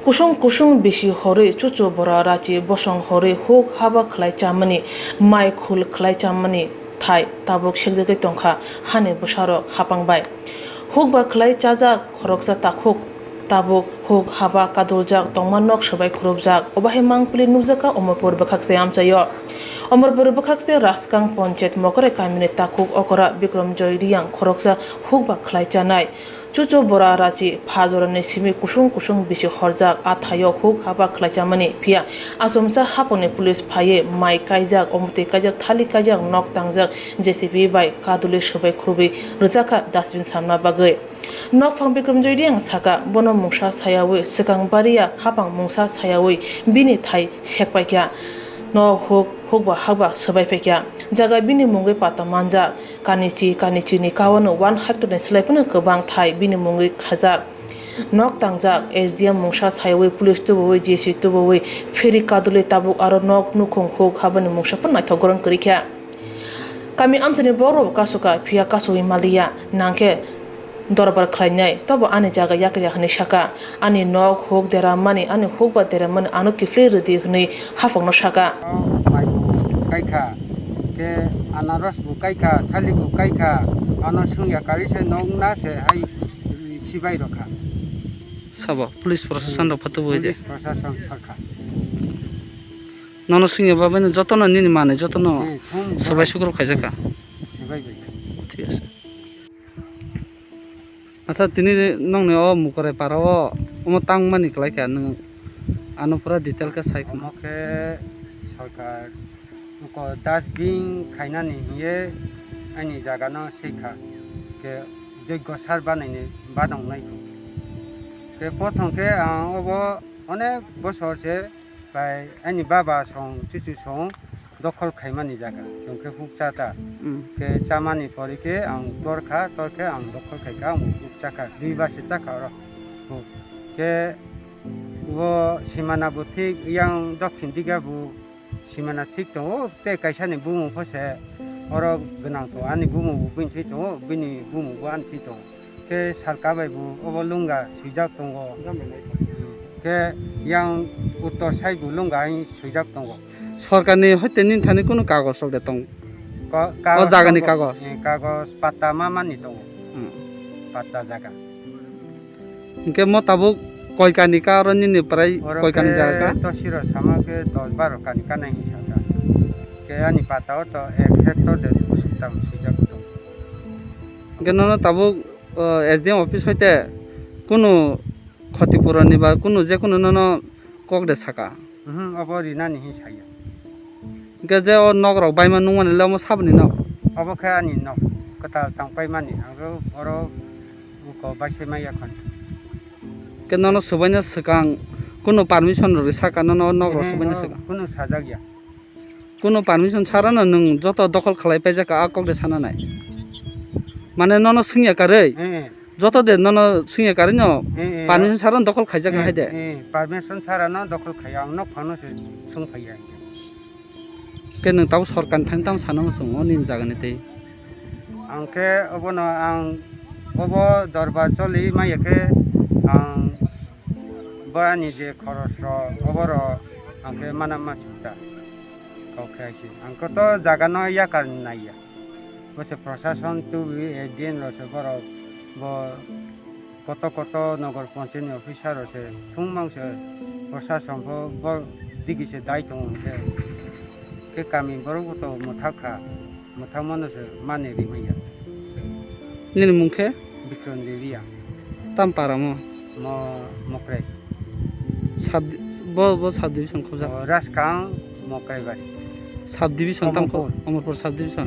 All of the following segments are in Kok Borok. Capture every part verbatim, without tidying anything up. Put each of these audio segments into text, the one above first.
Kusung kusung bisi horwi chuchu bora rachi bosong horwi huk haba khlai chamani, mai khul khlai chamani thai tabuk sekjagwi tongkha hani bwsarok hapang bai. Huk ba khlai chajak khoroksa takhuk tabuk huk haba kaduljak tongma nok swbai khurupjak, obo hai mangpili nukjakha Omorpur bwkhakse amchaio. Omorpur bwkhakse Raskang Ponchayat Mokore kamini takhuk okora Bikram Joy Riyang khoroksa huk ba khlai chanai. Chuchu bora rachi pha jorani simi kusung kusung bisi horjak, a thaio huk haba khlai chamani. Phiya achomsa haponi police phaiwi mai kaijak, omtwi kaijak, thali kaijak, nok tangjak, J C B bai kadulwi swbai khurubwi rwjakha dustbin samna bagwi. Nokphang Bikram Joy Riyang saka, bono mungsa sayawi swkang bariya hapang mungsa sayawi bini thai sekpaikha. Nok huk, huk ba hak ba swbai phaikha. Jaga bini mungwi pata manjak. Kanichi, Kanichini kawano one hectare ni slai phano kwbang thai bini mungwi khajak. Nok tangjak, S D M mungsa sayawi, police tubuwi, J C tubuwi, pheri kadulwi tabuk aro nok nukhung huk habani mungsa phano naithok gorong kwrwi kha. Kami amchaini borok rokbo kasu kha, phiya kasuwi maliya, nangkhe dorbar khlainai, tobo ani jaga yakri ya hwnwi saka. Ani nok huk dera mani, ani huk ba dera mani ano kiphilwi rwdi hwnwi haphangno saka. Mai bo kaikha, khe anaros bo kaikha, thali bo kaikha, ano swngya karwi se nokna se hai sibai rokha. Sabo police proshashan rok phatubui de. Police proshashan sarkha. Nono swngya bagwi no jotono nini manwi jotono Hmm, thum swbai sukruk khaijakha. Swbai bai. Thik ase. Acha, tini nongni o Mukorai para o omo tangmani kwlai kha, nwng ano pura detail khe sai khna. Omo khe sarkar uko dustbin khainani hiye ani jaga no sei kha, khe joiggo sar banaini banong nai kho. Khe pothong khe ang obo onek bosor se bai ani baba song chuchu song dokhol khaimani jaga, chwng khe huk cha ta. Mm. Khe chamani pore khe ang tor kha, tor khe ang dokhol khai kha, ang huk cha kha, dui ba se cha kha oro huk. Khe o simana bo thik, yang dokhin diga bo simana thik tongo, tei kaisa ni bumung pho se oro gwnang tongo, ani bumung bo bini thik tongo, bini bumung bo ani thik tongo. Khe sal kabai bo obo lunga swijak tongo. Khe yang uttor side bo lunga hai swijak tongo. Sorkar ni hoite nini thani kunu kagoj rok de tong? Ka-, O kagoj jaga ni tongo. Kagoj? Eh, kagoj patta ma mani tongo. Hmm. Patta jaga. Hinkhe mo tabuk koi kani ka oro nini prai koi kani jaga ka? Oro khe tosiro sama khe dos baro kani ka nai hinsa kha. Khe ani patta o to ek hectare de busuk tam swijak tongo. Hinkhe nono tabuk, o, S D M office hoite kunu khotipuroni ba kunu je kunu nono kok de saka? Mhm, obo rinani hin saya. Hinkhe je o nok rok baima nungmani le omo saboni nok? Obo khe ani nok kwtal tang paimani, ang oro uko baisai maya khon. Khe nono swbaina swkang kunu permission rwgwi saka nono o nok rok swbaina swkang? Kunu sajak ya. Kunu permission sarano nwng joto dokhol khlai paijak kha, a kok de sana nai. Mane nono swngya karwi, eh, eh, joto de nono swngya karwi no, eh, eh, permission sarano dokhol khaijak kha, eh, hai de. Eh, permission sarano dokhol khaiya, ang nok phano se swng phaiya. Khe nwng tabuk sorkar ni thani tamo sana muchungo nini jaga ni twi? Ang khe obono ang obo dorbar choli maya khe ang bo ani je khoros rok obo rok ang khe mana ma chukta kok khe aisi ang koto jaga no yakar naiya bo se prosason tubi A D M rok se borok bo koto koto nogor ponchayat ni officer rok se thungmang se prosason pho bo digi se dai tongo hwnkhe khe kami borok bo to mwthak kha. Mwthangmano se mani rimaya. Nini mung khe? Bikram Dev Reang. Tam para mo? Mo Mokrai. Sub-, bo, bo sub division khobjak? O Raskang Mokrai bari. Sub division tam kho? Omorpur. Omorpur sub division.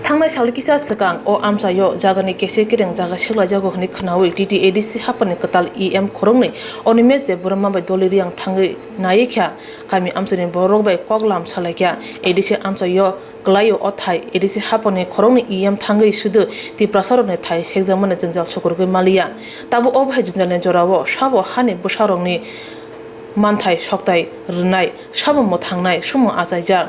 Thangnai sal kisa swkang o amchaio jagani kese kereng jaga seklaijago hwnwi khwnawi T T A D C hapani kwtal E M khoroknwi Animesh Debbarma bai Dolly Reang thangwi naiwi kha. Kami amchaini borok bai kok lam salaikha. A D C amchaio kwlaio o thai A D C haponi khoroknwi E M thangwi sudu Tiprasarokni thai sekjakmani jwngjal sukurgwi maliya. Tabuk o bahai jwngjalni jorao sabo hani bwsarokni manthai soktai rwnai, sabo mwthangnai, sumung achaijak.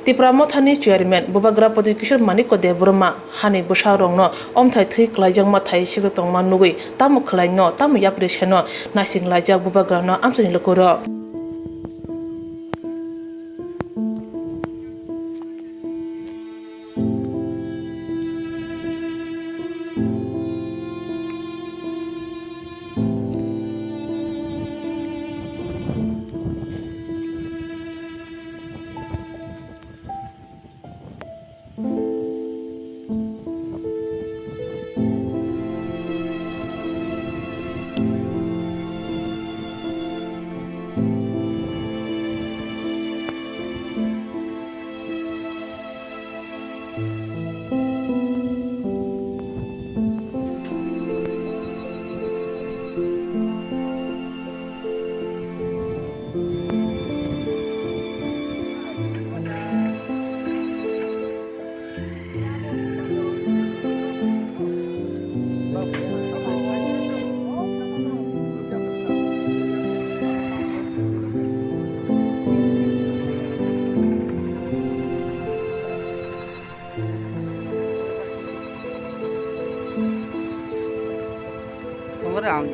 Tipra Mothani Chairman Bubagra Pradyot Kishore Manikya Debbarma hani bwsarokno omthai thwi kwlaijakma thai sejak tongma nugwi tamo khwlaino tamo yapri seno naising laijak Bubagrano amchaini lukurok. Ore ang